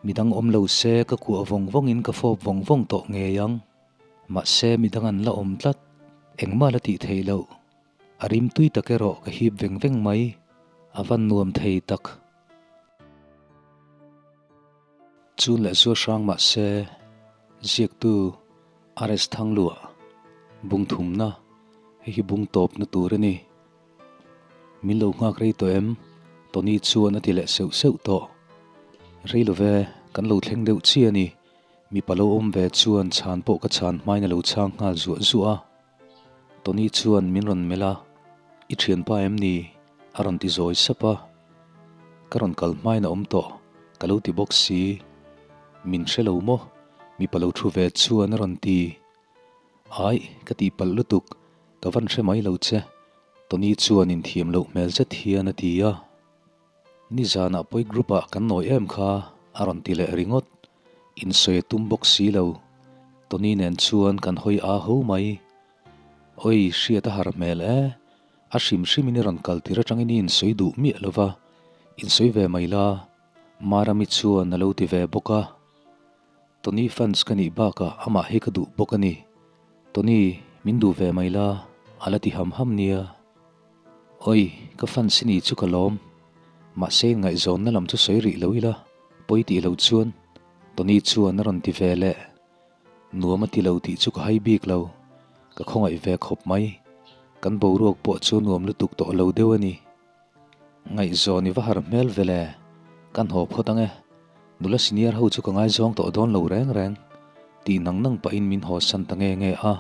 Midang awm lo se ka kuah vawng vawngin ka fawp vawng vawng tawh ngei ang. Mahse midang an la awm tlat. Engmah la tih theih loh. A rim tui tak erawh ka hip veng veng mai. A van nuam thei tak. Chun leh zual hrang mahse ziaktu RS Thangluah bung thumna hei hi bung tawpna tur a ni. Min lo nghak rei tawh em? Tony chuan a ti leh seuh seuh tawh. Rei lo ve, kan lo thleng deuh chiah a ni. Mipa lo awm ve chuan chhan pawh ka chhan hmain a lo chhang nghal zuah zuah a. Tony chuan min rawn melh a, I thianpa em ni? a rawn ti zawi sap a. Ka rawn kal hmain a awm tawh, ka lo ti bawk si. Min hre lo maw? Mipa lo thu ve chuan a rawn ti. Aih, ka tihpalh lutuk, ka van hre mai lo che, Tony chuan inthiam loh hmel zet hian a ti a. Nizanah pawi group ah kan nawi em kha a rawn ti leh ringawt. Insawi a tum bawk si lo. Tony nen chuan kan hawi a ho mai. Oi, hriat a har hmel e. A hrim hrimin i rawn kal tir atangin i insawi duh miah lo va, insawi ve mai la. Marami chuan a lo ti ve bawk a. Tony fans ka nih bakah amah hi ka duh bawk a ni. Tony, min duh ve mai la, a la ti ham ham nia. Oi, ka fans i ni chu ka lawm. Mahse inngaihzawnna lam chu sawi rih lo ila, pawi tih lo chuan Tony chuan a rawn ti ve leh. Nuam a ti lo tih chu ka hai bik lo, ka khawngaih ve khawp mai. Kan boruak pawh chu nuam lutuk tawh lo deuh a ni. Ngaihzawn i va har hmel ve le, kan haw phawt ang e. Nula senior ho chu ka ngaizawng tawh dawn lo reng reng, tih nang nang pahin min haw san ta nge nge a.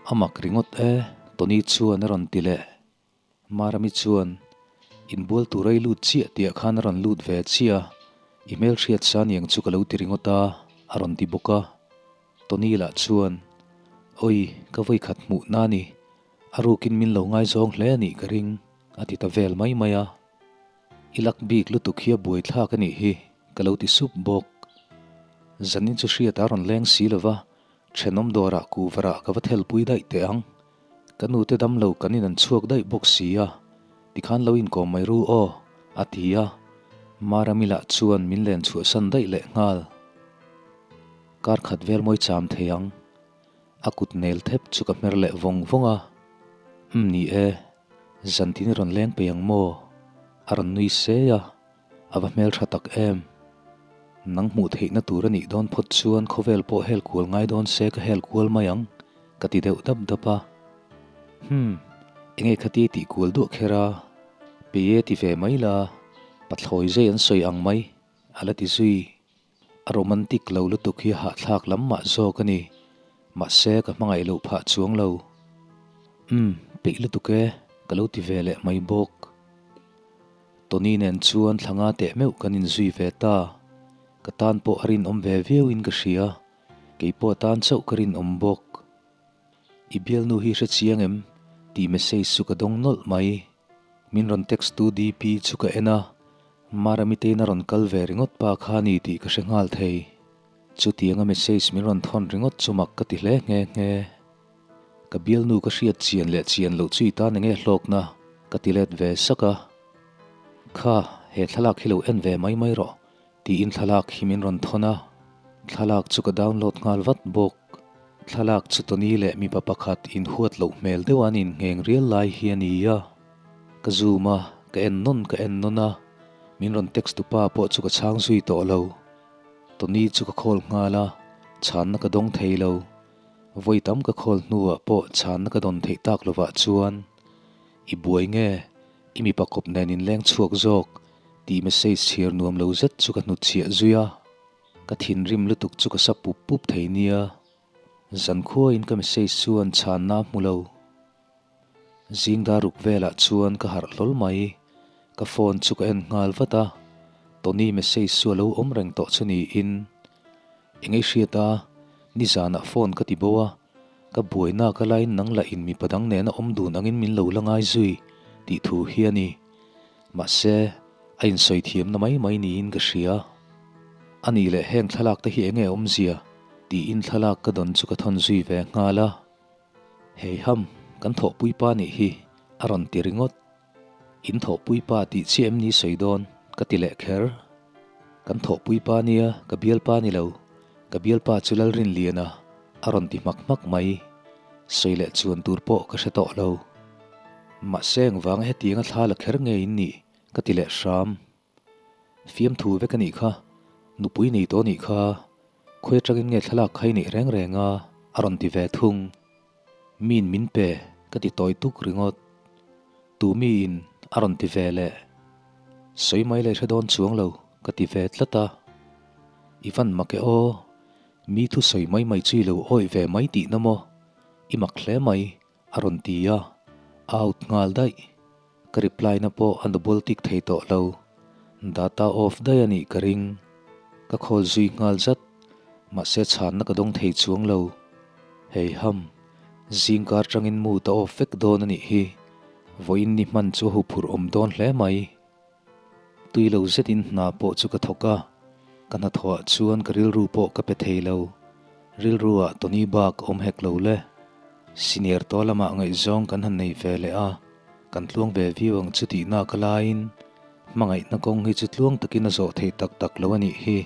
A mak ringawt e, Tony chuan a rawn ti leh. Marami chuan, Inbual tur a i lut chiah tih ah khan a rawn lut ve chiah a, i hmelhriat sa niang chu ka lo ti ringawt a, a rawn ti bawk a. Tony lah chuan, Awi, ka vawikhat hmuh na ni, a rukin min lo ngaizawng hle a nih ka ring, a ti ta vel mai mai a. I lak bik lutuk hi a buaithlak a nih hi, ka lo ti sup bawk. Zanin chu hriat a rawn leng si lo va, thenawm dawrah kuhvarah ka va thelpui daih teh ang. Ka nute dam lo kan in an chhuak daih bawk si a, tikhan lo inkawm mai ru aw, a ti a. Marami lah chuan min len chhuahsan daih leh nghal. Kar khat vel mawi cham thei ang. A kut nel thep chu ka hmer leh vawng vawng a. Umm ni e, zantin i rawn leng peih ang maw? A rawn nui sei a, a va hmeltha tak em. Nang hmuh theihna tur a nih dawn phawt chuan khawvel pawh hel kual ngai dawn se ka hel kual mai ang, ka ti deuh dap dap a. Hum, enge khati tih kual duah kher a? Pe e ti ve mai la, pathlawi zai an sawi ang mai, a la ti zui. A romantic lo lutuk hi hahthlak lam mah zawk a ni. Mahse ka hmangaih loh phah chuang lo. Umm, peih lutuk e, ka lo ti ve leh mai bawk. Tony nen chuan thla nga teh meuh kan inzui ve ta. Ka tan pawh a rinawm ve viau in ka hria. Kei pawh a tan chauh ka rinawm bawk. I bialnu hi hre chiang em? tih message chu ka dawng nawlh mai. Min rawn text tu DP chu ka en a, Maramitein a rawn kal ve ringawt pa kha ni tih ka hre nghal thei. Chutianga message min rawn thawn ringawt chu mak ka ti hle nghe nghe. Ka bialnu ka hriat chian leh chian loh chu i tan enge hlawkna ka ti let ve sak a. Kha, he thlalak hi lo en ve mai mai rawh tiin thlalak hi min rawn thawn a. Thlalak chu ka download nghal vat bawk. Thlalak chu Tony leh mipa pakhat inhuat loh hmel deuh an inngheng rial lai hi a ni a. Ka zoom a, ka en nawn ka en nawn a, min rawn text tupa pawh chu ka chhang zui tawh lo. Tony chu ka call nghal a, chhanna ka dawng thei lo. Vawi tam ka call hnuah pawh chhanna ka dawn theih tak lovah chuan, I buai nge? I mipa kawp nen inleng chhuak zawk? tih message chhiar nuam lo zet chu ka hnutchhiah zui a. Ka thinrim lutuk chu ka sa pup pup thei nia. Zankhuain ka message chuan chhanna a hmu lo. Zingdar ruk velah chuan ka harh hlawl mai. Ka phone chu ka en nghal vat a, Tony message chu a lo awm reng tawh chu niin. Eng ei hriat a, nizanah phone ka ti bo a, ka buaina ka lain nang lah in mipa dang nena awm dun angin min lo la ngai zui tih thu hi a ni. Mahse, a insawi thiamna mai mai niin ka hria. A nih leh heng thlalak te hi enge awmzia? tiin thlalak ka dawn chu ka thawn zui ve nghal a. Hei ham, kan thawhpui pa nih hi, a rawn ti ringawt. In thawhpui pa tih chiah em ni sawi dawn? ka ti leh kher. Kan thawhpui pa nia, ka bialpa ni lo. Ka bialpa chu Lalrinliana a rawn ti hmak hmak mai. Sawi leh chuan tur pawh ka hre tawh lo. Mahse engvanga hetianga thla la kher nge in nih ka ti leh hram. Fiamthu vek a nih kha, nupui nei tawh nih kha, khawi atangin nge thlalak kha i neih reng reng a? a rawn ti ve thung. Miin min pe ka ti tawi tuk ringawt. Tu miin a rawn ti ve leh. Sawi mai leh hre dawn chuang lo ka ti ve tlat a. I van mak e aw, mi thu sawi mai mai chu i lo awih ve mai tihna maw? I mak hle mai a rawn ti a, a out nghal daih. Ka reply na pawh a double tick thei tawh lo. Data off daih a nih ka ring. Ka call zui nghal zat. Mahse chhanna ka dawng thei chuang lo. Hei ham, zingkar tangin mood a off vek dawn a nih hi. Vawiin ni hman chu a huphurh awm dawn hle mai. Tui lo zetin hna pawh chu ka thawk a, ka hnathawhah chuan ka rilru pawh ka pe thei lo. Rilruah Tony bak awm hek lo le. Senior tawh lamah ngaihzawng kan han nei ve leh a, kan tluang ve viau ang chu tih nak laiin hmangaihna kawng hi chu tluang takin a zawh theih tak tak lo a nih hi.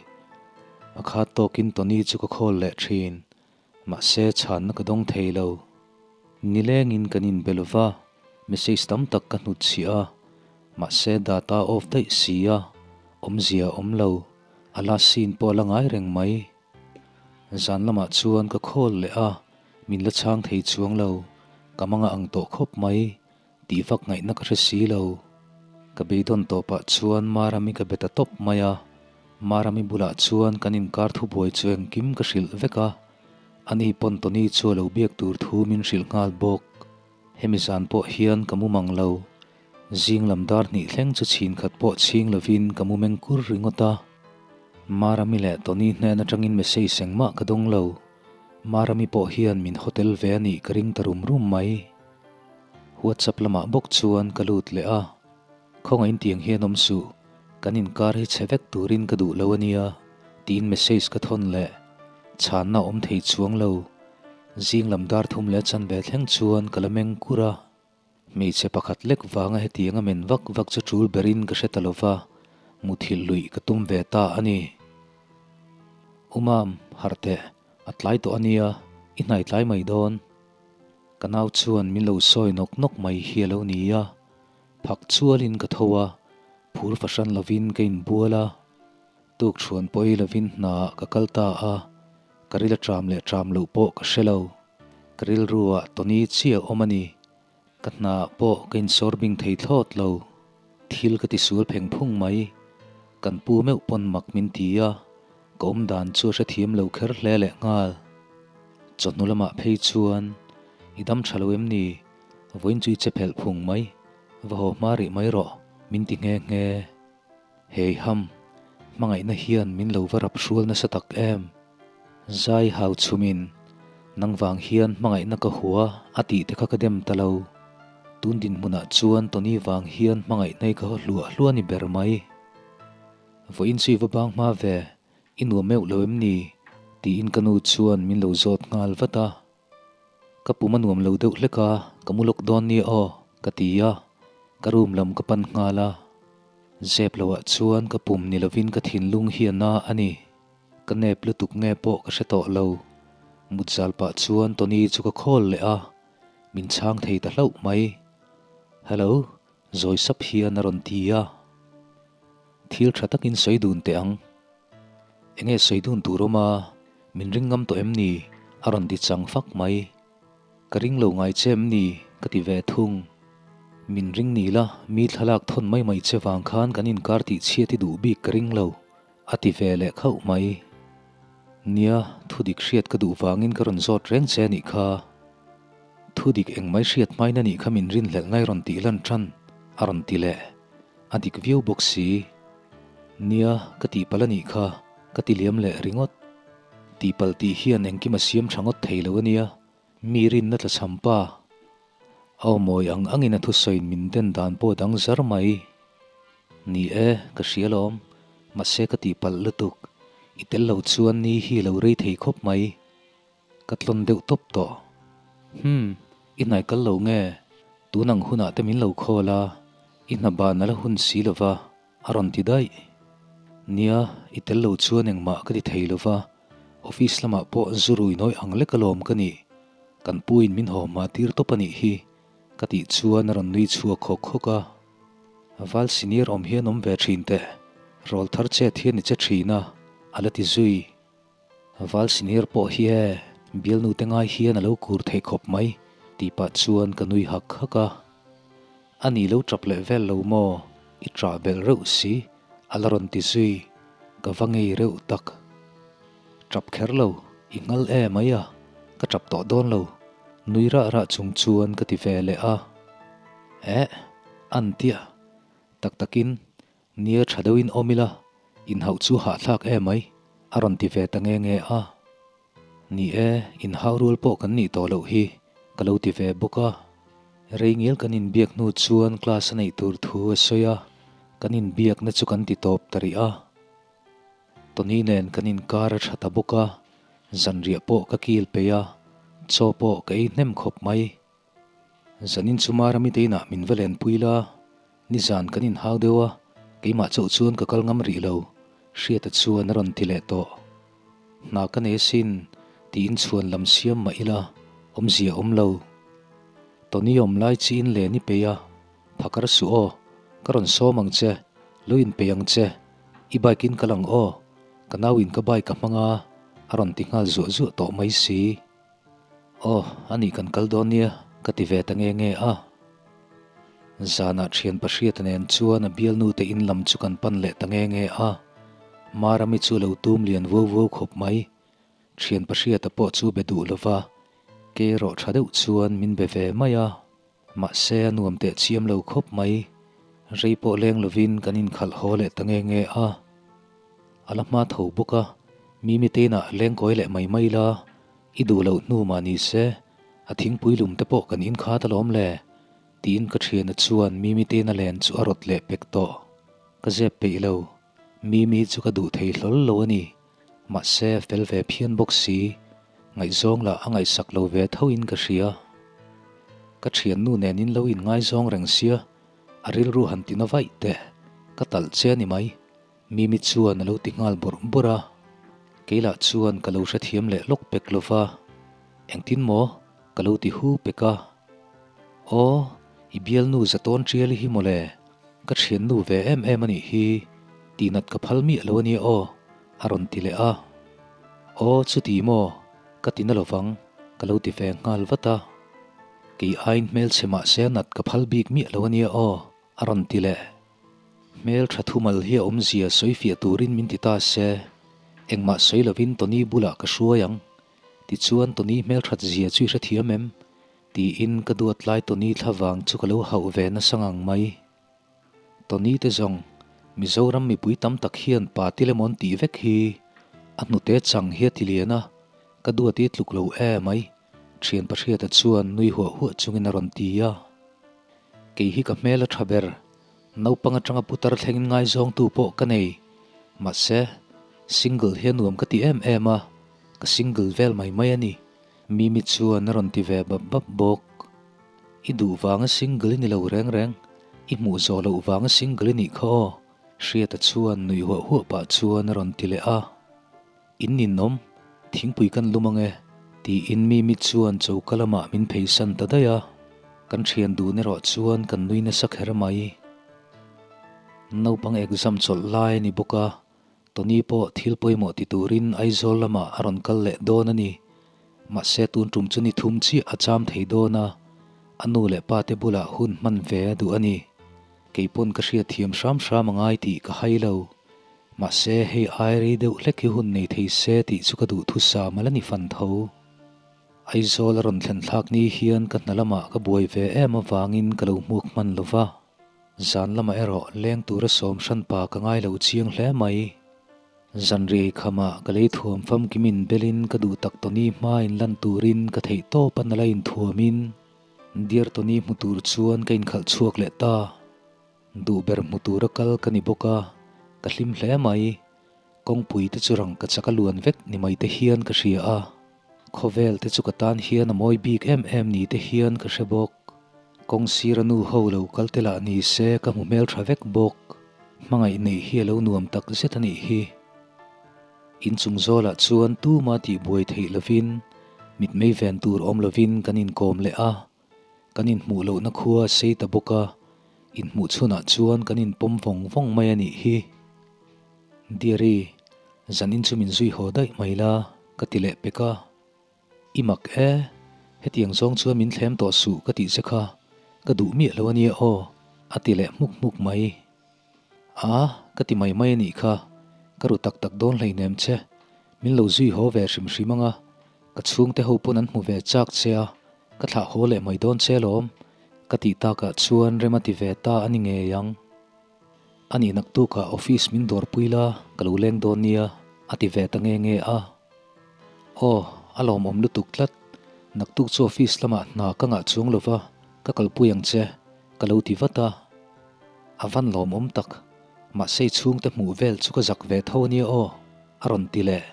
A khat tawkin Tony chu ka call leh thin. Mahse chhanna ka dawng thei lo. Nilengin kan inbe lo va, message tam tak ka hnut chhiah a, mahse data off daih si a, awmzia a awm lo, a last scene pawh a la ngai reng mai. Zan lamah chuan ka call leh a, min la chhang thei chuang lo, ka manga ang tawh khawp mai, tih vak ngaihna ka hre si lo. Ka beidawn tawpah chuan Marami ka be ta tawp mai a, Marami bulah chuan kan inkar thubuai chu engkim ka hrilh vek a, ani pawn Tony chu a lo biak tur thu min hrilh nghal bawk. Hemi zan pawh hian ka mu mang lo. Zing lam dar hnih thleng chu chhin khat pawh chhing lovin ka mu meng kur ringawt a. Marami leh Tony hnen atangin message engmah ka dawng lo. Marami pawh hian min hotel ve a nih ka ring ta rum rum mai. WhatsApp lamah bawk chuan ka lut leh a, Khawngaih tiang hian awm suh, kan inkar hi chhe vek turin ka duh lo a nia, tiin message ka thawn leh. Chhanna awm thei chuang lo. Zing lam dar thum leh chanve thleng chuan ka la meng kur a. Hmeichhe pakhat lek vanga hetiang a men vak vak chu tul berin ka hre ta lo va, muthilh luih ka tum ve ta a ni. Umam, harh teh, a tlai tawh a nia, i hnai tlai mai dawn. Ka nau chuan min lo sawi nawk nawk mai hi a lo ni a, phak chualin ka tho a, phur fahran lovin ka inbual a, tuk chhuan pawi lovin hnaah ka kal ta a, ka ril a ṭam leh ṭam loh pawh ka hre lo. Ka rilruah Tony chiah awm a ni. Ka hnaah pawh ka insawr bing thei thlawt lo. Thil ka tisual pheng phung mai. Kan pu meuh pawn mak min ti a, ka awm dan chu a hrethiam lo kher hle leh nghal. Chawhnu lamah phei chuan, I dam tha lo em ni? Vawiin chu i che phelh phung mai. Va haw hma rih mai rawh, min ti nghe nghe. Hei ham, hmangaihna hian min lo va rap hrual nasa tak em? Zai hau chhumin, Nang vang hian hmangaihna ka hua a tih te kha ka dem ta lo. Tun dinhmunah chuan Tony vang hian hmangaihna i ka haw hluah hluah ni ber mai. Vawiin chu i va bang hma ve, i nuam meuh lo em ni? tiin ka nu chuan min lo zawt nghal vat a. Ka pum a nuam lo deuh hlek a, ka mu lawk dawn nia aw, ka ti a, ka room lam ka pan nghal a. Zep loah chuan ka pum ni lovin ka thinlung hi a na a ni. Ka nep lutuk nge pawh ka hre tawh lo. Mut zal pah chuan Tony chu ka call leh a, min chhang thei ta hlauh mai. Hello, zawi sap hian a rawn ti a. Thil tha takin sawi dun teh ang. Enge sawi dun tur awm a, min ring ngam tawh em ni? a rawn ti chang fak mai. Ka ring lo ngai che em ni? ka ti ve thung. Min ring ni la, mi thlalak thawn mai mai che vang khan kan inkar tih chhiat i duh bik ka ring lo, a ti ve leh khauh mai. Nia, thudik hriat ka duh vangin ka rawn zawt reng che a nih kha. Thudik engmai hriat hmain a nih kha min rinhlelh ngai rawn tih lan tan, a rawn ti leh. A dik viau bawk si. Nia, ka tihpalh a nih kha, ka ti liam leh ringawt. Tihpalh tih hian engkim a siam tha ngawt thei lo a nia, mi rinna tla chham pa. A aw mawi ang angin a thusawiin min den dan pawh dang zar mai. Ni e, ka hria lawm, mahse ka tihpalh lutuk. I tel lo chuan ni hi a lo rei thei khawp mai. Ka tlawn deuh tawp tawh. Hum, i hnai kal lo nge? Tun ang hunah te min lo call a, i hna ban a la hun si lo va, a rawn ti daih. Nia, i tel lo chuan engmah ka ti thei lo va, office lamah pawh zu rui nawi ang lek alawm ka nih. Kan puin min haw hma tir tawp a nih hi, ka tih chuan a rawn nui chhuak hawk hawk a. Val senior awm hian awm ve thin teh, rawl thar chet hian i che thin a, a la ti zui. Val senior pawh hi e, bialnu te ngai hian a lo kur thei khawp mai, tih pah chuan ka nui hak hak a. A ni lo tap leh vel lo maw? I ṭah belh reuh si, a la rawn ti zui, ka va ngei reuh tak. Ṭap kher lo, i nghal e mai a, ka ṭap tawh dawn lo, nui rah rah chung chuan ka ti ve leh a. Eh, an tia, tak takin Nia tha deuhin awm ila, inhauh chu hahthlak e mai, a rawn ti ve ta nge nge a. Ni e, inhau rual pawh kan nih tawh loh hi, ka lo ti ve bawk a. Rei ngial kan inbiak hnu chuan class a neih tur thu a sawi a, kan inbiakna chu kan ti tawp ta rih a. Tony nen kan inkar a tha ta bawk a, zanriah pawh ka kil peih a, chaw pawh ka ei hnem khawp mai. Zanin chu Marami te inah min va lenpui la, nizan kan inhau deuh a, keimah chauh chuan ka kal ngam rih lo, Hriata chuan a rawn ti leh tawh. Hna ka nei asin, tiin chhuan lam siam mah ila, awmzia awm lo. Tony awm lai chi in len i peih a, phakar suh aw, ka rawn sawm ang che, lo inpeih ang che, i bike in kal ang aw, ka nau in ka bike a hmang a, a rawn ti nghal zuah zuah tawh mai si. Aw, a nih kan kal dawn nia, ka ti ve ta nge nge a. Zanah thian pahriata nen chuan a bialnu te in lam chu kan pan leh ta nge nge a. Marami chu lo tum lian vuau vuau khawp mai. Thian pahriata pawh chu be duh lova, ke erawh tha deuh chuan min be ve mai a. Mahse a nuam teh chiam lo khawp mai. Rei pawh leng lovin kan inkhalh haw leh ta nge nge a. A la hma tho bawk a, Mimi te inah lengkawi leh mai mai la, i duh loh hnu mah ni se, a thingpui lum te pawh kan inkhat alawm le, tiin ka thiana chuan Mimi te ina len chu a rawt leh pek tawh. Ka zep peih lo, Mimi chu ka duh thei hlawl lo a ni. Mahse a fel ve phian bawk si, ngaihzawng lah a ngaihsak lo ve tho in ka hria. Ka thiannu nen in lo inngaizawng reng sia, a rilru han ti na vaih teh, ka talh che a ni mai. Mimi chuan a lo ti nghal bawrh bawrh a, kei lah chuan ka lo hrethiam leh lawk pek lo va, engtin maw ka lo ti hu pek a. Aw, i bialnu zatawn tial hi mawle, ka thiannu ve em em a nih hi, tihnat ka phal miah lo a nia aw, a rawn ti leh a. Aw, chuti maw, ka ti na lovang, ka lo ti ve nghal vat a. Kei aiin hmelchhe mahse nat ka phal bik miah lo a nia aw, a rawn ti leh. Hmel tha thumal hi a awmzia sawi fiah turin min ti ta se, engmah sawi lovin Tony bulah ka hruai ang. Tichuan Tony hmel that zia chu i hrethiam em? Tiin ka duat lai Tony thlavang chu ka lo hauh ve nasa ngang mai. Tony te zawng, Mizoram mipui tam tak hian pa ti lemawn tih vek hi a hnute chang hi a ti lian a, ka duat i tluk lo e mai, thian Pahriata chuan nui huah huah chungin a rawn ti a. Kei hi ka hmel a tha ber, naupang atanga putar thlengin ngaizawngtu pawh ka nei. Mahse, single hi a nuam ka ti em em a, ka single vel mai mai a ni. Mimi chuan a rawn ti ve bap bap bawk. I duh vanga single i ni lo reng reng, i hmuh zawh loh vanga single i nih kha aw, Hriata chuan nuih huah huah pah chuan a rawn ti leh a. In ninawm, thingpui kan lum ang e, tiin Mimi chuan choka lamah min pheisan ta daih a, kan thian dun erawh chuan kan nui nasa kher mai. Naupang exam chawlh lai a ni bawk a, Tony pawh thil pawimawh ti turin Aizawl lamah a rawn kal leh dawn a ni. Mahse tun tum chu ni thum chiah a cham thei dawn a, a nu leh pa te bulah hun hman ve a duh a ni. Keipawn ka hriatthiam hram hram a ngai tih ka hai lo. Mahse, hei ai rei deuh hlek hi hun nei thei se tih chu ka duh thusam a la ni fan tho. Aizawl a rawn thlen thlak ni hian ka hna lamah ka buai ve em avangin ka lo hmuak hman lo va, zan lamah erawh leng tura sawm hranpa ka ngai lo chiang hle mai. Zan riai khamah ka lei thuam famkimin belin ka duh tak Tony hmain lan turin ka theih tawp a nala inthuamin Dear Tony hmu tur chuan ka inkhalh chhuak leh ta. Duh ber hmu tura kal ka ni bawk a, ka hlim hle mai. Kawngpui te chu rang ka chak a luan vek ni mai te hian ka hria a, khawvel te chu ka tan hian a mawi bik em em ni te hian ka hre bawk. Kawng sira nu ho lo kal te lah ni se ka hmu hmel tha vek bawk. Hmangaih neih hi a lo nuam tak zet a nih hi. Inchung zawlah chuan tuma tihbuai theih lovin mitmei ven tur awm lovin kan inkawm leh a, kan inhmuh lohna khua a sei ta bawk a, inhmuh chhunah chuan kan inpawm vawng vawng mai a nih hi. Deary, zanin chu min zui haw daih mai la, ka ti leh pek a. I mak e, hetiang zawng chuan min thlem tawh suh ka tih che kha, ka duh miah lo a nia aw, a ti leh hmuk hmuk mai. A, ka ti mai mai a nih kha, ka ru tak tak dawn hleinem che, min lo zui haw ve hrim hrim ang a, ka chhungte ho pawn an hmu ve chak che a, ka thlah haw leh mai dawn che alawm, ka tih takah chuan rem a ti ve ta a ni ngei ang. A nih naktukah office min dawrpui la, ka lo leng dawn nia, a ti ve ta nge nge a. Aw, a lawmawm lutuk tlat. Naktuk chu office lamah hna ka ngah chuang lo va, ka kalpui ang che, ka lo ti vat a. A van lawmawm tak, mahse i chhungte hmuh vel chu ka zak ve tho a nia aw, a rawn ti leh.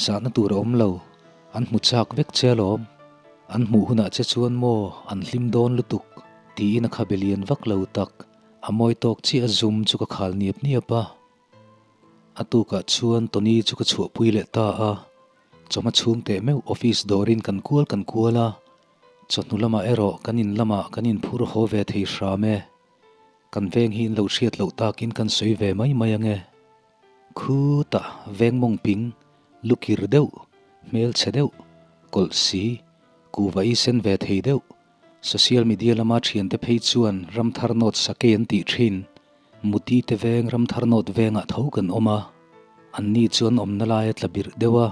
Zahna tur a awm lo, an hmu chak vek che alawm. An hmuh hunah che chuan maw an hlim dawn lutuk, tiin a khabe lian vak lo tak, a mawi tawk chiah a zum chu ka khal niap niap a. A tukah chuan Tony chu ka chhuahpui leh ta a, chawhma chhung teh meuh office dawrin kan kual kan kual a, chawhnu lamah erawh kan in lamah kan inphur haw ve thei hram e. Kan veng hi in lo hriat loh takin kan sawi ve mai mai ange. Khutah veng mawng ping, lukir deuh, hmelchhe deuh, kawlh si, kuhva i sen ve thei deuh, social media lama thiante phei chuan Ramthar North Sakei an tih thin. Muti te veng Ramthar North vengah tho kan awm a, anni chu an awmna lai a tla birh deuh a,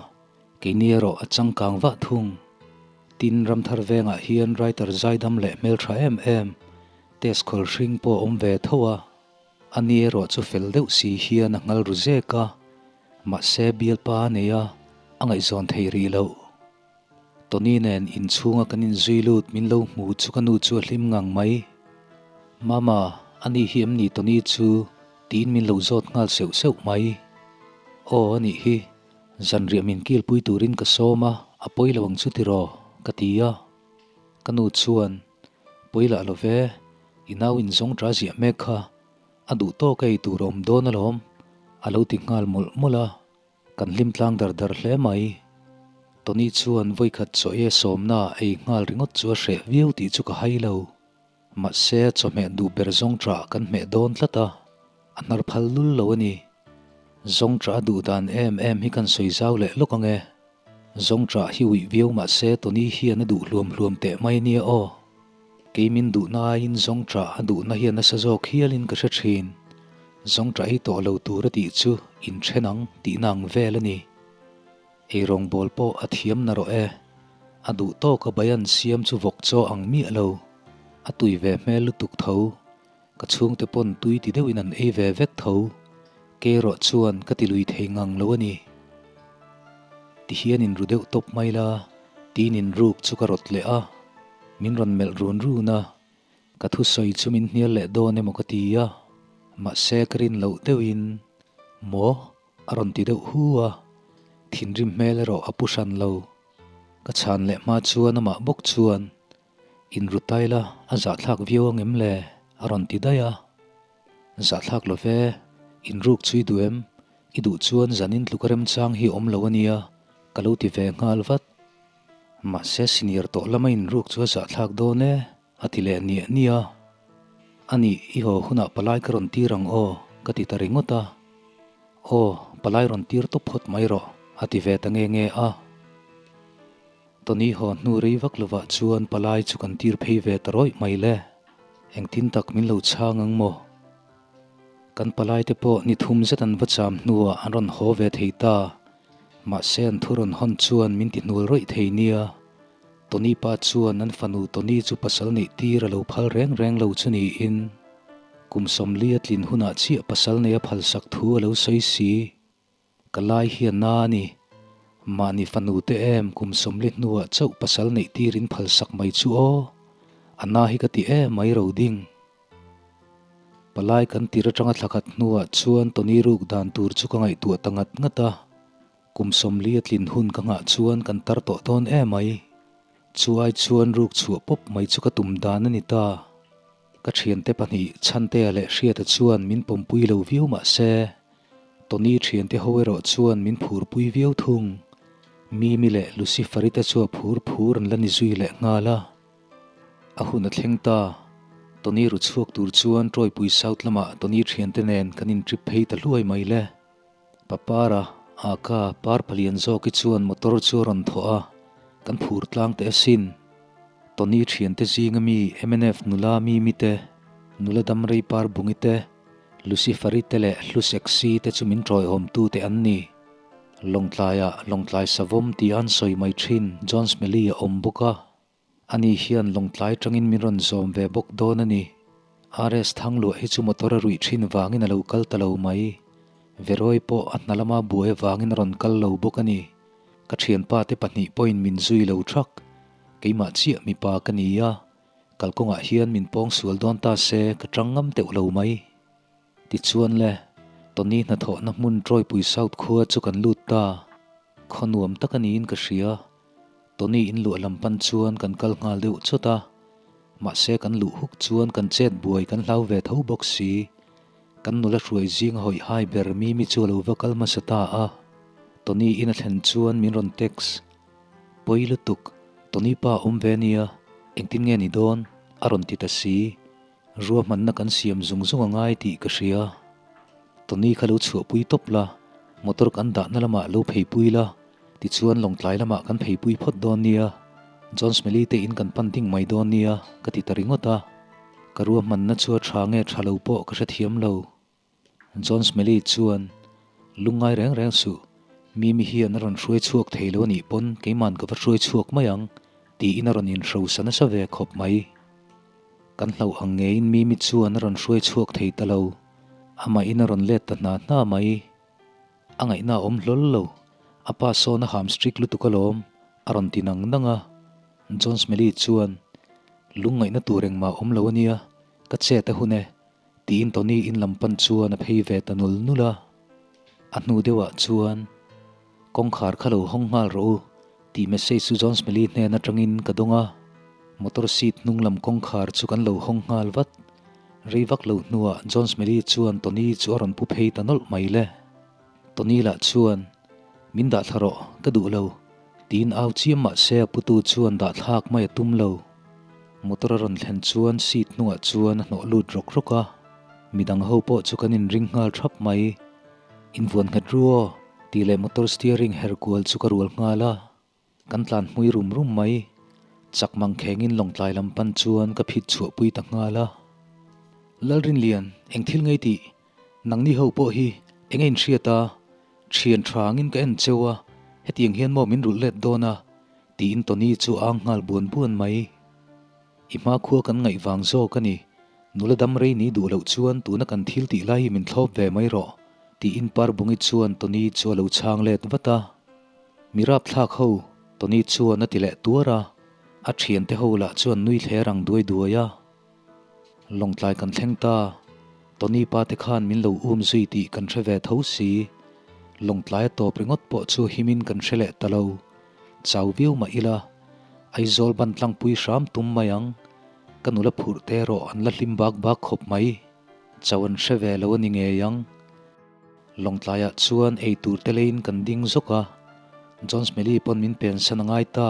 keini erawh a changkang vah thung. Tin, Ramthar vengah hian writer zaidam leh hmeltha em em, test khawl hring pawh a awm ve tho a, ani erawh chu fel deuh si hian a ngal ru zek a, mahse bialpa a nei a, a ngaihzawn thei rih loh. Tony nen inchhunga kan inzui lut min lo hmu chu ka nu chu a hlim ngang mai. Mama, ani hi em ni Tony chu? tiin min lo zawt nghal seuh seuh mai. Aw, anih hi. Zanriah min kilpui turin ka sawm a, a pawi lo ang chu tiraw? ka ti a. Ka nu chuan, Pawi lah lo ve, i nau inzawng ṭa ziah mek kha, a duh tawk ei tur a awm dawn alawm, a lo ti nghal mawlh mawlh a. Kan hlim tlang dar dar hle mai. Tony chuan vawikhat chaw ei a sawmna ei nghal ringawt chu a hreh viau tih chu ka hai lo. Mahse chawhmeh duh ber zawng ṭah kan hmeh dawn tlat a, a hnar phal lul lo a ni. Zawng ṭah a duh dan em em hi kan sawi zau leh lawk ang e. Zawng ṭah hi uih viau mahse Tony hian a duh hluam hluam teh mai nia aw. Kei min duhna aiin zawng ṭah a duhna hi a nasa zawk hialin ka hre ṭhin. Zawng ṭah ei tawh lo tur a tih chu inṭhen ang tihna ang vel a ni. Eirawngbawl pawh a thiam na rawh e. A duh tawk a bayan siam chu vawk chaw ang miah lo. A tui ve hmel lutuk tho. Ka chhungte pawn tui ti deuhin an ei ve vek tho. Kei erawh chuan ka ti lui thei ngang lo a ni. Tihian inru deuh tawp mai la, tiin inruk chu ka rawt leh a. Min rawn melh run run a, ka thusawi chu min hnial leh dawn emaw ka ti a, mahse ka rin loh deuhin, Maw? a rawn ti deuh hu a, thinrim hmel erawh a pu hran lo. Ka chhan leh hma chuan amah bawk chuan, Inru tai la, a zahthlak viau ang em le? a rawn ti daih a. Zahthlak lo ve, inruk chu i duh em? I duh chuan zanin tluka remchang hi awm lo a nia, ka lo ti ve nghal vat. Mahse senior tawh lama inruk chu a zahthlak dawn e, a ti leh niah niah a. A nih, i haw hunah palai ka rawn tir ang aw, ka ti ta ringawt a. Aw, palai rawn tir tawp phawt mai rawh, a ti ve ta nge nge a. Tony haw hnu rei vak lovah chuan palai chu kan tir phei ve ta rawih mai le. Engtin tak min lo chhang ang maw? Kan palaite pawh ni thum zet an va cham hnuah an rawn haw ve thei ta. Mahse an thu rawn hawn chuan min ti hnual rawih thei nia. Tony pa chuan an fanu Tony chu pasal neih tir a lo phal reng reng lo chu niin kum 40 a tlin hunah chiah pasal nei a phalsak thu a lo sawi si. Ka lai hi a na a ni. Mahni fanu te em kum 40 hnuah chauh pasal neih tirin phalsak mai chu aw. A na hi ka ti em mai ro ding. Palai kan tir atanga thla khat hnuah chuan Tony ruk dan tur chu ka ngaihtuah ta ngat ngat a, kum 40 a tlin hun ka nghah chuan kan tar tawh dawn em mai. Chu ai chuan ruk chhuah pawp mai chu ka tum dan a ni ta. Ka thiante pahnih Chhantea leh Hriata chuan min pawmpui lo viau mah se, Tony thiante ho erawh chuan min phurpui viau thung. Mimi leh Lucifer-i te chu a phur phur an la ni zui leh nghal a. A hun a thleng ta. Tony ru chhuak tur chuan Tawipui South lamah Tony thiante nen kan intrip phei ta hluai mai le. Papara, Aka, par palian zawki chuan motor chu a rawn thawh a, kan phur tlang teh asin. Tony thiante zinga mi mnf nula Mimi te, nula Damrei par Bungi te, Luciferi te leh Hlu Sexy te chu min ṭawihawmtu te an ni. Lawngtlaiah Lawngtlai Savawm tia an sawi mai ṭhin John Smelly a awm bawk a. Ani hian Lawngtlai tangin min rawn zawm ve bawk dawn a ni. RS Thangluah hi chu motor a ruih thin vangin a lo kal ta lo mai. Veroy pawh a hna lama buai avangin a rawn kal lo bawk a ni. Ka thianpa te pahnih pawhin min zui lo thak. Keimah chiah mipa ka ni a, kalkawngah hian min pawng sual dawn ta se ka tang ngam teuh lo mai. Tichuan le, Tony hnathawhna hmun Tawipui South khua chu kan lut ta. Khaw nuam tak a niin ka hria. Tony in luah lam pan chuan kan kal nghal deuh chawt a, mahse kan luh huk chuan kan chet buai kan hlau ve tho bawk si. Kan nula hruai zing a hawih hai ber Mimi chu a lo va kal hmasa ta a. Tony in a thlen chuan min rawn text, Pawi lutuk, Tony pa awm ve nia, engtin nge ni dawn? a rawn ti ta si. Ruahmanna kan siam zung zung a ngai tih ka hria. Tony kha lo chhuahpui tawp la, motor kan dahna lamah lo pheipui la, tichuan Lawngtlai lamah kan pheipui phawt dawn nia, John Smelly te in kan pan ding mai dawn nia ka ti ta ringawt a. Ka ruahmanna chu a tha nge tha lo pawh ka hrethiam lo. John Smelly chuan, Lungngai reng reng suh, Mimi hian a rawn hruai chhuak thei lo a nih pawn keiman ka va hruai chhuak mai ang, tiin a rawn inhrosa nasa ve khawp mai. Kan hlauh ang ngeiin Mimi chuan a rawn hruai chhuak thei ta lo. Amahin a rawn let ta hna hna mai. A ngaihna a awm hlawl lo. A pa sawn a ham strict lutuk alawm, a rawn ti nang nang a. John Smelly chuan, Lungngaihna tur engmah a awm lo ania, ka chet a hun e, tiin Tony in lam pan chuan a phei ve ta nul nul a. A hnu deuhah chuan, Kawngkhar kha lo hawng nghal rawh u, tih message chu John Smelly hnen atangin ka dawng a. Motor seat hnung lam kawngkhar chu kan lo hawng nghal vat. Rei vak lo hnuah John Smelly chuan Tony chu a rawn pu phei ta nawlh mai le. Tony lah chuan, Min dah thla rawh, ka duh lo, tiin au chiam mah se a putu chuan dah thlak mai a tum lo. Motor a rawn thlen chuan seat hnungah chuan a hnawh lut rawk rawk a. Midang ho pawh chu kan inring nghal thap mai. Invuan nghet ru aw, tih leh motor steering her kual chu ka rual nghal a. Kan tlan hmui rum rum mai. Chak mang khengin Lawngtlai lam pan chuan ka phit chhuah pui ta nghal a. Lalrinlian, eng thil ngei tih? Nangni ho pawh hi eng a inhriat a? Thian tha angin ka en cheu a, hetiang hian maw min rulh let dawn a? tiin Tony chu a ang nghal buan buan mai. I hmakhua kan ngaih vang zawk a ni. Nula dam rei ni duh loh chuan tuna kan thil tih lai hi min thlawp ve mai rawh, tiin Parbungi chuan Tony chu a lo chhang let vat a. Mi rapthlak ho, Tony chuan a ti leh tuar a. A thiante ho lah chuan nui thler ang duai duai a. Lawngtlai kan thleng ta. Tony pa te khan min lo um zui tih kan hre ve tho si. Lawngtlai a tawp ringawt pawh chu himin kan hre leh ta lo. Chau viau mah ila, Aizawl ban tlangpui hram tum mai ang. Ka nula phurh te erawh an la hlim bak bak khawp mai. Chau an hre ve lo a ni ngei ang. Lawngtlaiah chuan ei tur te leiin kan ding zawk a, John Smelly pawn min pensan a ngai ta.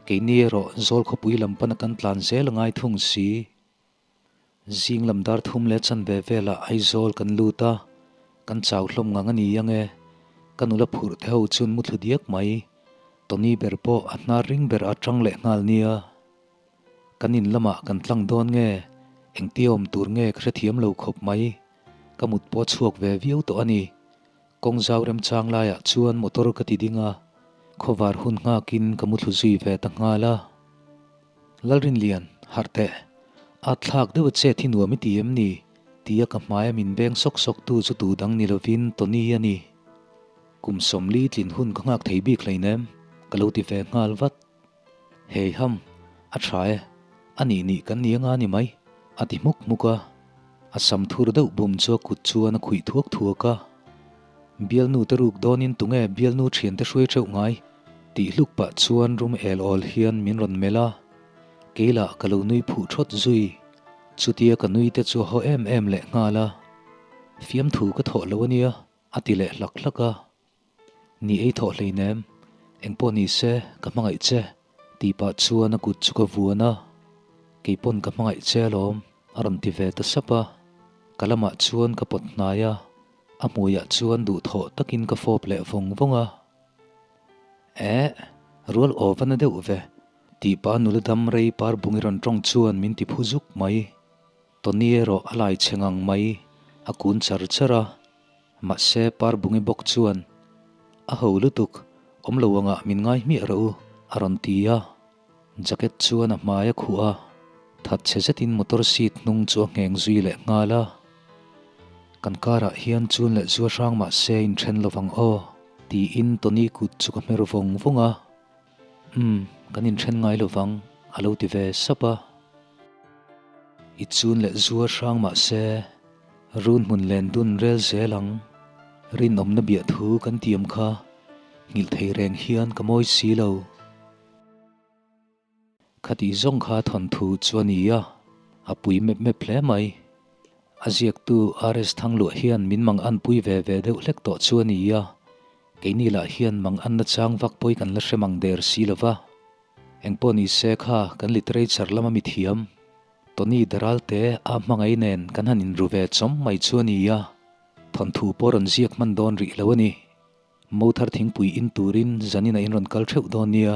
Keini erawh Zawl khawpui lam pana kan tlan zel a ngai thung si. Zing lam dar thum leh chanve velah Aizawl kan lut a, kan chau hlawm ngang a ni ang e. Ka nula phurh te ho chuan mu thlu diak mai. Tony ber pawh a hnar ring ber a tang leh nghal nia. Kan in lamah kan tlang dawn nge? Engtia awm tur nge ka hrethiam lo khawp mai. Ka mut pawh a chhuak ve viau tawh a ni. Kawng zau remchang laiah chuan motor ka ti ding a, khawvar hun nghakin ka mu thlu zui ve ta nghal a. Lalrinlian, harh teh. At thlak deuh a chet hi nuam i ti em ni? tia ka hmaia min beng sawk sawk tu chu tu dang ni lovin Tony a ni. Kum sawmli tlin hun ka nghak thei bik hleinem, ka lo ti ve nghal vat. Hei ham, a tha e, a nih nih kan ni anga ni mai, a ti hmuk hmuk a. A sam thur deuh bum chu a kut chuan a khuih thuak thuak a. Bialnu te ruk dawnin tunge bialnu thiante hruai theuh ngai? tih hluk pah chuan rum el awl hian min rawn melh a. Keilah ka lo nui phuh thawt zui. Chutia ka nui te chu a haw em em leh nghal a, Fiamthu ka thawh lo ania, a ti leh hlak hlak a. Ni ei thawh hleinem, engpawh ni se ka hmangaih che, tih pah chuan a kut chu ka vuan a, Keipawn ka hmangaih che alawm, a rawn ti ve ta sap a. Ka lamah chuan ka pawt hnai a, a hmuiah chuan duhthawh takin ka fawp leh vawng vawng a. Eh, rual aw va na deuh ve, tih pah nula dam rei par bung i rawn tawng chuan min ti phu zuk mai. Tony erawh a lai chhe ngang mai, a kun char char a. Mahse par bungi bawk chuan, A ho lutuk, awm lo angah min ngai hmiah rawh u, a rawn ti a. Jacket chuan a hmai a khuh a, that chhe zetin motor seat hnung chu a ngheng zui leh nghal a. Kan karah hian chun leh zua hrang mahse inthen lovang aw, tiin Tony kut chu ka hmer vawng vawng a. Umm, kan inthen ngai lovang, a lo ti ve sap a. I chun leh zua hrang mahse run hmun len dun rel zel ang. Rinawmna biah thu kan tiam kha nghilh thei reng hian ka mawi si lo. Khatih zawng kha thawnthu chu a ni a, a pui mep mep hle mai. A ziaktu RS Thangluah hian min mang anpui ve ve deuh hlek tawh chu a ni a, keini lah hian mang anna chang vak pawi kan la hre mang der si lo va. Engpawh ni se kha kan literature lama mithiam Tony Daralte a hmangaih nen kan han inru ve chawm mai chu a ni a, thawnthu pawh rawn ziak hman dawn rih lo a ni. Mo thar thingpui in turin zanin a in rawn kal theuh dawn nia.